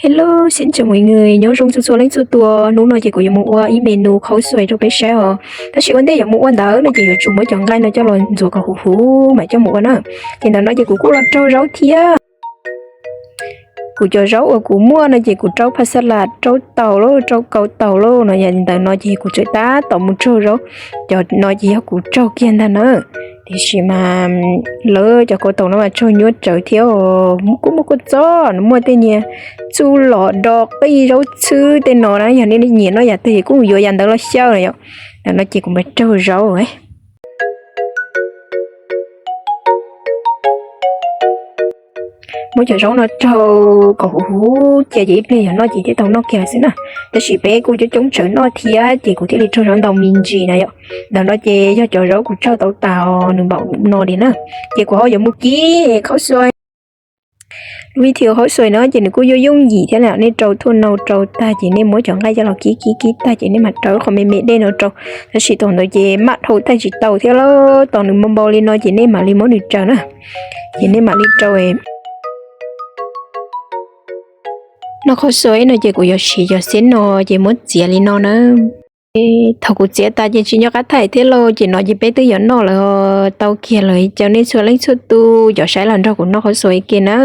Hello, xin chào mọi người, nyob zoo txhua txhua leej txhua tus. Hnub no ces kuv yuav mus ua ib menu khaub xuaim rau peb saib os. Tab sis ua ntej yuav mus ua ntawd no ces yuav tsum muab cov nqaij no coj los ntxuav kom huv huv mam coj mus ua na. Ces ntawm no ces kuv kuj los raug zaub thiab. Kuv cov zaub uas kuv muaj no ces kuv rau phaj xab las, rau taus lauj, rau kaus taus lauj no, yog li ntawd no ces kuv tseem tab tom mus raug zaub. Cov no ces yog kuv raug kiag ntag na. Tiam sis mas lawv cov kaus taus no mas raug nyuaj tsawv thiab, kuj muaj kuj txob, nws muaj tej niag txuj lom do qij zaub txhwb tej no na, yog nej nyiam noj yam twg es kuj yuav yam ntawd los xyaw na yom. Ntawm no ces kuv mam raug zaub. Muab cov zaub no raug kom huv huv cia ces ib pliag yog noj ces thiaj tau noj kiag xwb na. Tab sis peb kuj coob coob tsawv noj thiab ces kuv thiaj li raug zaub ntau me ntsis na yom. Ntawm no ces yog cov zaub kuv raug tau tas nws npaum no li na. Ces kuv ho yuav mus kib khaub xuaim. Lub video khaub xuaim no ces nws kuj yooj yooj yim thiab na, nej rau thuaj no rau tag ces nej muab cov nqaij coj los kib kib kib tag ces nej mam rau qhov me me dej no rau. Tab sis thaum ntawd ces maj dhau thaij tsis tau thiab lauj, tos nws npau npau li no ces nej mam li muab nws raws na. Ces nej mam li rau. Noj khaub xuaim no ces kuv yuav siv cov xeb no ces muab txiav li no na. Thaum kuv txiav tas ces tsis nco qab thaij thiab lauj, ces no ces peb twb yuav noj lawm, tau kiag lawm. Caw nej txhua leej txhua tus cov saib los nrog kuv noj khaub xuaim ua ke na.